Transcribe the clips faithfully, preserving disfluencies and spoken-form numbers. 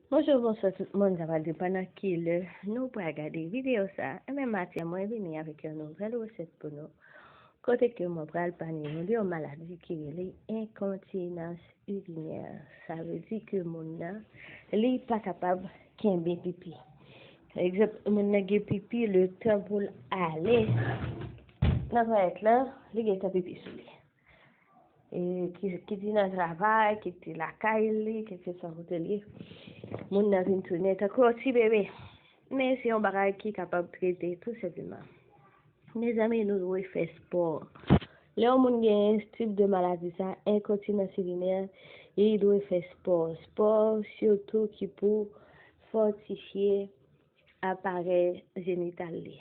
Bonjou, bonswa tout moun, sa pral depann nan ki lè nou pral gade videyo sa. Enben, maten mwen vini avèk yon nouvèl resèt pou nou. Kote ke mwen pral pale nou de yon maladi ki rele enkontinans irinè. Sa vle di ke moun nan, li pa kapab kenbe pipi. Egzanp, moun nan gen pipi, le tan pou l ale nan twalèt la, li gen tan pipi sou li. E ki, ki di nan travay, ki di lakay li, kèlkeswa kote li, moun nan vin tounen tankou yon ti bebe. Men se yon bagay ki kapab trete tou senpleman. Mezanmi, nou dwe fè spò. Lè yon moun gen tip de maladi sa, enkontinans irinè, li dwe fè spò. Spò sitou ki pou fòtifye aparèy jenital li.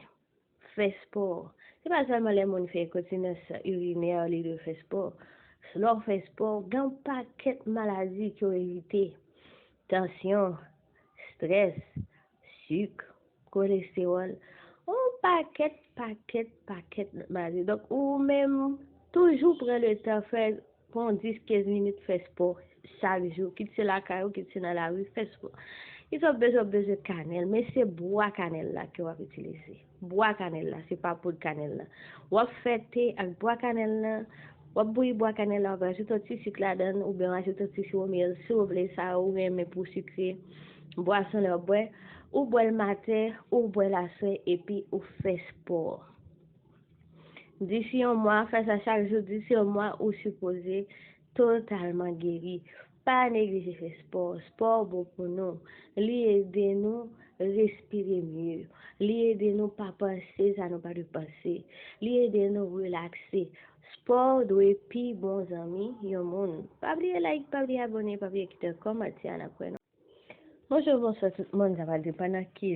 Fè spò. Se pa sèlman lè moun fè enkontinans irinè li dwe fè spò. Lè w fè spò, gen yon pakèt maladi ke w evite. Tansyon, strès, sik, kolestewòl, yon pakèt, pakèt, pakèt lòt maladi. Donk, ou menm, toujou pran le tan fè, pran dis, kenz minit fè spò chak jou, kit se lakay ou, kit se nan lari, fè spò. Kit w ap bezwen, w ap bezwen kanèl, men se bwa kanèl la ke w ap itilize. Bwa kanèl la, se pa poud kanèl la. W ap fè te ak bwa kanèl la, w ap bouyi bwa kanèl la, w ap rajoute yon ti sik ladan l, oubyen w rajoute yon ti siwo myèl, si w vle sa, ou renmen pou sikre bwason lè w ap bwè, ou bwè l maten, ou bwè l aswè, epi ou fè spò. Disi yon mwa, fè sa chak jou, disi yon mwa, ou sipoze totalman geri. Pa neglije fè spò. Spò bon pou nou. Li ede nou respire mye. Li ede nou pa panse sa nou pa dwe panse. Li ede nou relakse. Spò dwe pi bon zanmi yon moun. Pa bliye like, pa bliye abòne, pa bliye kite yon kòmantè, n ap wè nou. Bonjou, bonswa tout moun, sa pral depann nan ki